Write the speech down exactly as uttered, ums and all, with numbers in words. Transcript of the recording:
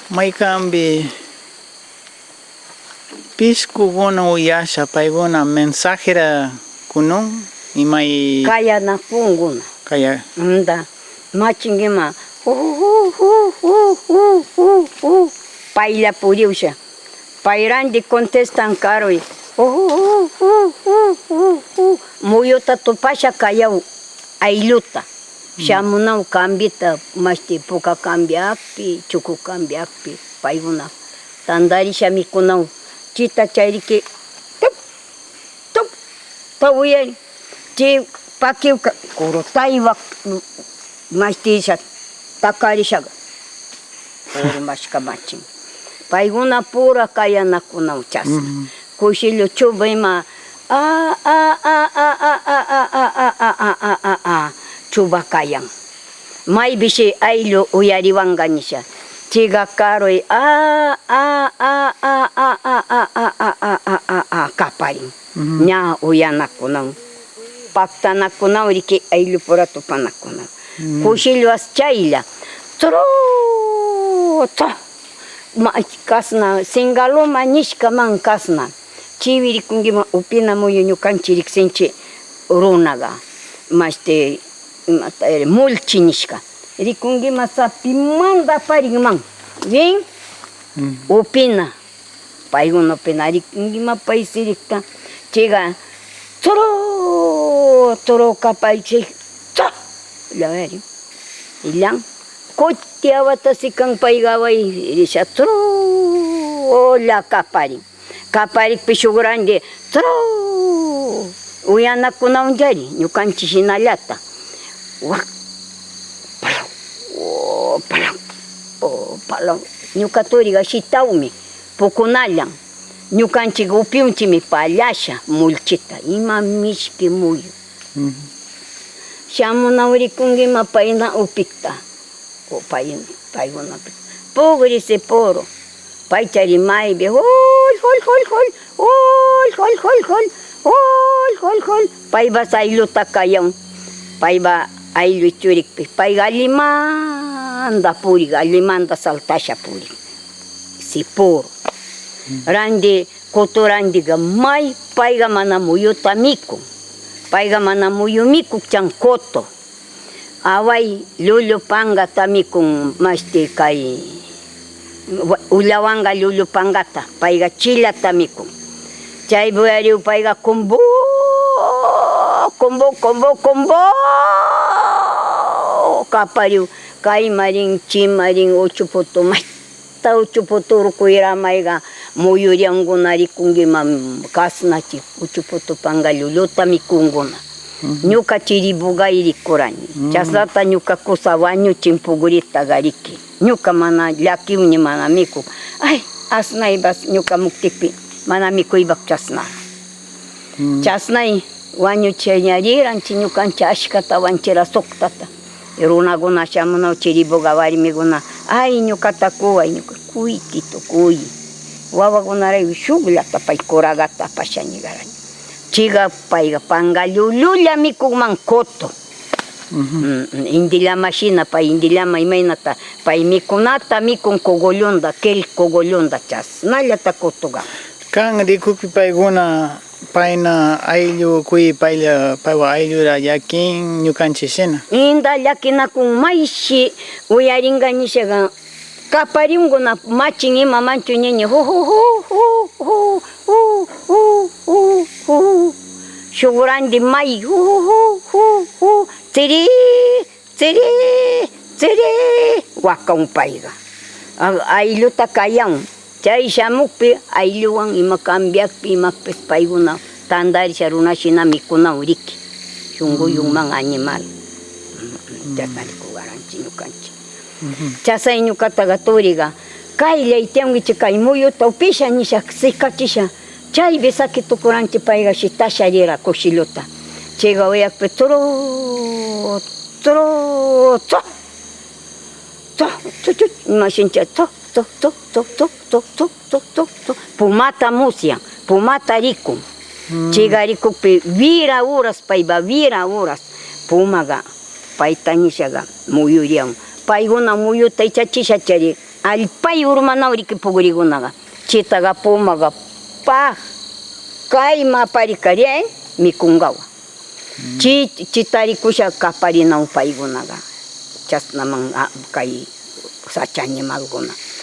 Maykanpi pisqukuna uyasha, paykuna mensajera kunun, imay kayanakunguna. Kaya. Anda, machinkiman, hu, hu, hu, paylla puriusha. Pay randi contestan karuy, hu, hu, muyuta tupasha kayaw aylluta. Shamunaw kambita, mashti puka kambiakpi, chuku kambiakpi, paykuna tantarisha mikunaw chita chayriki, tup, tup, tawuyay, chay pakiwka, kurutaywa, mashtisha, takarisha, urmashka machin. Paykuna pura kayanakunaw chasna. Kushillu chuba ima, a, a, chuba kayan. Maypishi ayllu uyariwanqa nisha. Chayqa karuy, a, a, kaparin. Ña uyanakunaw, paktanakunaw riki ayllupura tupanakunaw. Kushilluwas chaylla. Tru, tru. Ma-, kasna, singaluma nishkaman kasna. Chiwi rikunkiman upina muyu ñukanchi riksinchi runaga. Mashti, imata, eh, mulchi nishka. Rikunkiman sapimanta aparinman. Bien? Upina. Paykuna upina rikunkiman pay sirikta. Chayga, tru, tru kapay chay, tru. Llawarin. Illan. Kuti awata sikan payga away risha trulla kaparin. Kaparikpi shuk randi tru uyanakunawan llari ñukanchik shinallata. Wak palaw, o palaw, o palaw. Ñuka turiga shitawmi pukunallan. Ñukanchik upiunchikmi pallasha mulchita ima mishki muyu. Shamunaw rikunkiman payna upikta. O pay, paykunapi. Pugri Sipuru. Paychari maypi. Hul, hul, hul, hul. Hul, hul, hul, hul. Hul, hul, hul. Paypas aylluta kayan. Paypa ayllu churikpi. Payqa allimanta purik, allimanta saltasha purik. Sipuru. Randi Kutu randiga may, payga mana muyuta mikun. Payga mana muyu mikukchan kutu. Away, llullu pangata mikun, mashti kay, wa-, ullawanqa llullu pangata, payga chillata mikun. Chay buyariw payga kumbu, kumbu, kumbu, kumbu kapariw, kaymarin, chimarin, uchuputu, may Ta uchuputu urkuyramayqa muyurianguna rikunkiman kasnachi uchuputu panka llulluta mikunkuna. Ñuka chiribugay rikurani. Chasnata ñuka kusa wañuchin pugrita qariki. Ñuka mana llakiwña mana mikuk. Ay, asnaypas ñuka muktikpi mana mikuypak chasna. Chasnay wañuchañariranchi ñukanchi ashkata wanchira suktata. Runakuna shamunaw chiribuga warmikuna, ay, ñukata kuway, ñuka kuyki tukuy. Wawakunarayku shukllata pay kuragata apasha ñigarani. Chiga payga panka llullulla mikunman kutu. Mm, mm, indillama shina, pay indillama imaynata, pay mikunata mikun kugullunda, kil kugullunda, chasnallata kutuga. Kan rikukpi paykuna, payna ayllu kuy, paylla, paywa ayllura llakin ñukanchi shina. Inda llakinakun mayshi uyaringa nishaga. Kapariunguna machin imamanchu ñaña, hu, hu, hu. Shuk randi may, hu, hu, hu, hu, hu. Tsiri, tsiri, tsiri. Wakaun payga. A-, aylluta kayan. Chay shamukpi aylluwan ima cambiakpi imakpis paykuna tandarisha runa shina mikunaw riki. Shunguyunman animal. Chasna rikugaranchi ñukanchi. Chasay ñukataga turiga, kay llaytianguichi kay muyuta upisha nisha sikachisha, chaypi saki tukuranchi payga shitasha rira kushilluta. Chayga uyakpi turu, turu, tu, tu, tu, tu, imashincha, tu, tu, tu, pumata musyan, pumata rikun. Chayga rikukpi wira horas, paypa wira horas, pumaga, payta nishaga, muyurian, Paykuna muyuta ichachishachari, allpay urmanaw riki pugrikunaqa. Chitaqa pumaqa, paq, kayma aparikariyan mikunqawan. Chi-, chitarikusha kaparinaw paykunaqa. Chasnaman, a, kay sacha animalkuna.